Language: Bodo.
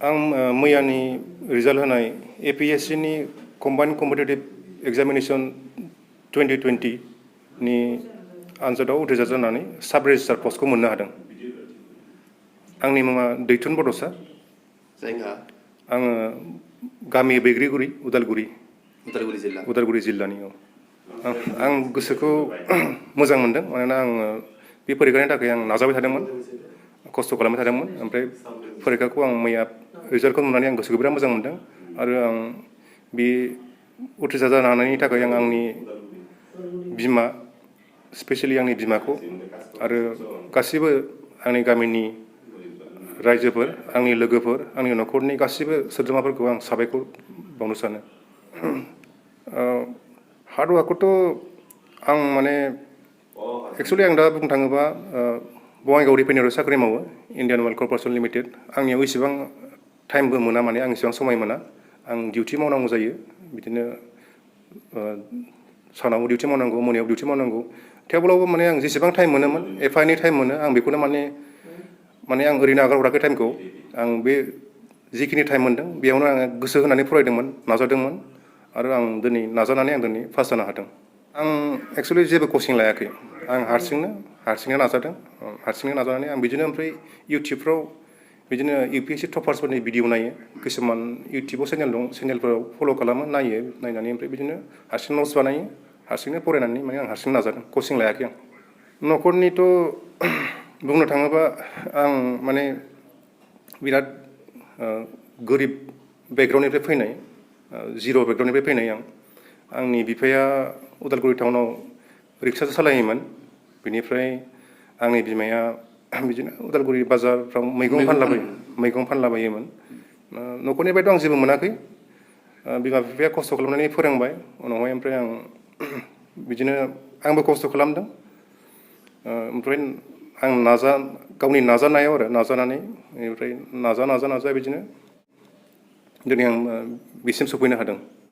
आं मैयानि रिजाल्ट होनाय APSC नि कम्बाइन्ड कम्पिटिटिभ एग्जामिनेसन 2020 नि आनजादाव उथ्रिसार जानानै साब रेजिस्ट्रार पस्टखौ मोननो हादों। आंनि मुङा दैथुन बड'सा। जायगा आङो गामि बैग्रिगुरि उदालगुरि जिल्लानि। आं गोसोखौ मोजां मोनदों मानोना आङो बे फरिखानि थाखाय आं नाजाबाय थादोंमोन, खस्थ' खालामबाय थादोंमोन। ओमफ्राय फरिखाखौ आं मैया रिजाल्टखौ नुनानै आं गोसोखौ बिराद मोजां मोनदों आरो आं बे उथ्रिसार जानो हानायनि थाखाय आं आंनि बिमा, स्पेसियेलि आंनि बिमाखौ आरो गासिबो आंनि गामिनि रायजोफोर, आंनि लोगोफोर, आंनि न'खरनि गासिबो सोद्रोमाफोरखौ आं साबायखर बावनो सानो। हार्डवार्कखौथ' आं माने एक्सुवेलि आं दा बुंनो थाङोबा बङाइगाव रिफाइनारियाव साख्रि मावो, इन्डियान अइल कर्परेसन लिमिटेड। आंनियाव इसेबां टाइमबो मोना, माने आं इसेबां समाय मोना। आं डिउटि मावनांगौ जायो, बिदिनो सानाव डिउटि मावनांगौ, मोनायाव डिउटि मावनांगौ। थेवब्लाबो माने आं जेसेबां टाइम मोनोमोन, एफा एनै टाइम मोनो, आं बेखौनो माने आं ओरैनो आगारहराखै टाइमखौ। आं बे जिखिनि टाइम मोनदों बेयावनो आङो गोसो होनानै फरायदोंमोन, नाजादोंमोन आरो आं दिनै नाजानानै पास जानो हादों। आं एक्सुवेलि जेबो कचिं लायाखै, आं हारसिंनो नाजादों। हारसिंनो नाजानानै आं बिदिनो ओमफ्राय इउटुबफ्राव बिदिनो UPSC टपार्सफोरनि भिडिअ नायो। किसुमान इउटुबाव चेनेल दं, चेनेलफोराव फल' खालामो, नायो, नायनानै ओमफ्राय बिदिनो हारसिं नट्स बानायो, हारसिंनो फरायनानै माने आं हारसिं नाजादों, कचिं लायाखै आं। न'खरनिथ' बुंनो थाङोबा आं माने बिराद गोरिब बेकग्राउन्डनिफ्राय फैनाय, जिर' बेकग्राउन्डनिफ्राय फैनाय आं। आंनि बिफाया उदालगुरि टाउनाव रिक्सा सालायोमोन। बिनिफ्राय आंनि बिमाया बिदिनो उदालगुरि बाजारफ्राव मैगं फानलाबायोमोन। न'खरनिफ्रायथ' आं जेबो मोनाखै। बिमा बिफाया खस्थ' खालामनानै फोरोंबाय उनावहाय। ओमफ्राय आं बिदिनो आंबो खस्थ' खालामदों। ओमफ्राय आं गावनि नाजानायाव नाजानानै बेनिफ्राय नाजा बिदिनो दिनै आं बिसिम सफैनो हादों।